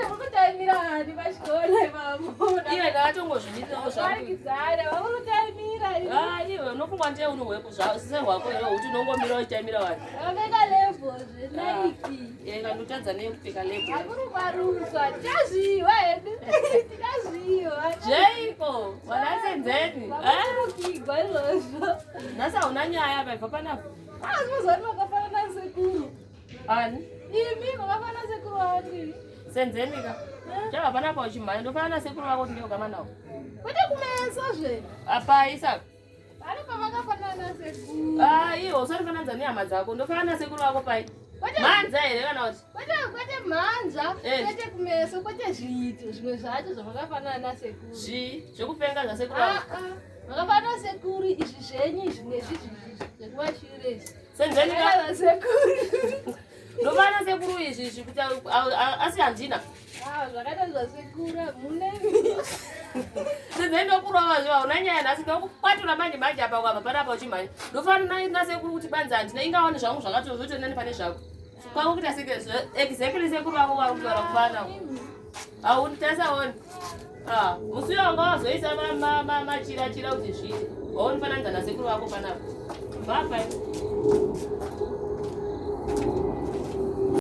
Mukutaimira hani pachikoro ipapo. Iwe ndakatongozvimirirawo zvangu. Varikidzana, vamurutaimira. Ah, iwe unofungwa ndiye unohwepo sehwako iwe kuti unongomira uchitaimira vanhu. Vakapfeka level zveNike. Eh, kandotadza nei kupfeka level. Hakurubaruswa, tichazviwa hedu. Tichazviwa. Zveiko, vanasenzeni. Vakurukigwa izvozvo. Nhasi hauna nyaya paibva panapa. Ah, zvinozva makafanana nasekuru. Ani? Imi makafanana nasekuru wangu imi. Senzeni ka. Chabva panapa uchimhanya ndofanana nasekuru vako kuti ndogama navo. Kwete kumeso zve. Apa Isaka. Pane pamakafanana nasekuru. Ah, iwe usarifananidza nehama dzako. Ndofanana nasekuru vako pai. Kwete Mhanza here kana kuti? kwete kwete mhanza, Eh. kwete kumeso, kwete zviito zvimwe zvacho zvamakafanana nasekuru. Zvii? Zvekupenga zvasekuru Ah, vako. ah. Makafanana nasekuru izvi zvenyu izvi nezvi izvi zvekumashure izvi. Senzeni ka. Zvakafanana nasekuru. Ndofanana sekuru izvi izvi kuti asi handina. Ah, zvakaita zvasekuru hamuna Senzeni ndokurova zviva una nyaya nhasi ndokukwatura manje manje apa kwabva panapa uchimhanya. Ndofanana nasekuru kuti banzi handina ingawane zvangu zvakatozotonani pane zvako. Kwako kuita seke exactly sekuru vako vari kutaura kufanana. Haunitasaoni. Ah, musi uyo wanga wazoisa machira chira kuti zviite. Waunifananidza nasekuru vako panapa. Bye bye.